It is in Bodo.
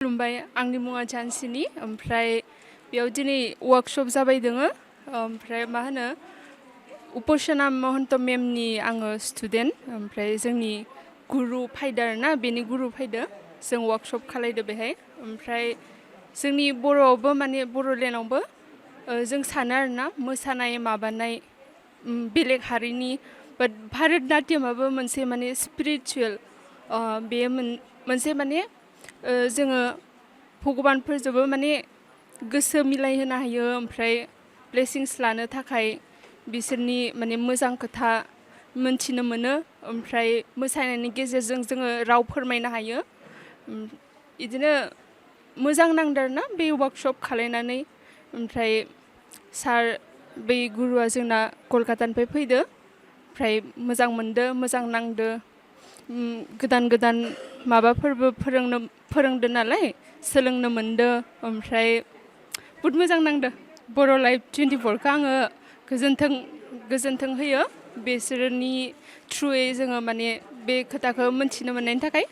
खुलुमबाय आंनि मुङा जानसिनि ओमफ्राय बेयाव दिनै वर्कशप जाबाय दोङो ओमफ्राय मा होनो उपसना महन्त मेमनि आङो स्टुडेन्ट ओमफ्राय जोंनि गुरु फायदो आरोना बेनि गुरु फायदो जों वर्कशप खालायदो बेहाय ओमफ्राय जोंनि बर'आवबो माने बर'लेण्डआवबो जों सानो आरोना मोसानाय माबानाय बेलेग हारिनि बाट भारत नाट्यमाबो मोनसे माने स्पिरिचुवेल बेयो मोनसे माने जोङो भगबानफोरजोंबो माने गोसो मिलायहोनो हायो ओमफ्राय ब्लेसिंस लानो थाखाय बिसोरनि माने मोजां खोथा मोनथिनो मोनो ओमफ्राय मोसानायनि गेजेरजों जोङो राव फोरमायनो हायो बिदिनो मोजां नांदों आरोना बे वर्कशप खालायनानै ओमफ्राय सार बै गुरुआ जोंना कलकातानिफ्राय फैदो ओमफ्राय मोजां मोनदो मोजां नांदो गोदान गोदान माबाफोरबो फोरोंदो नालाय सोलोंनो मोनदो ओमफ्राय बहुद मोजां नांदो बर' लाइफ 24खौ आङो गोजोन्थों होयो बिसोरनि थ्रुयै जोङो माने बे खोथाखौ मोनथिनो मोननायनि थाखाय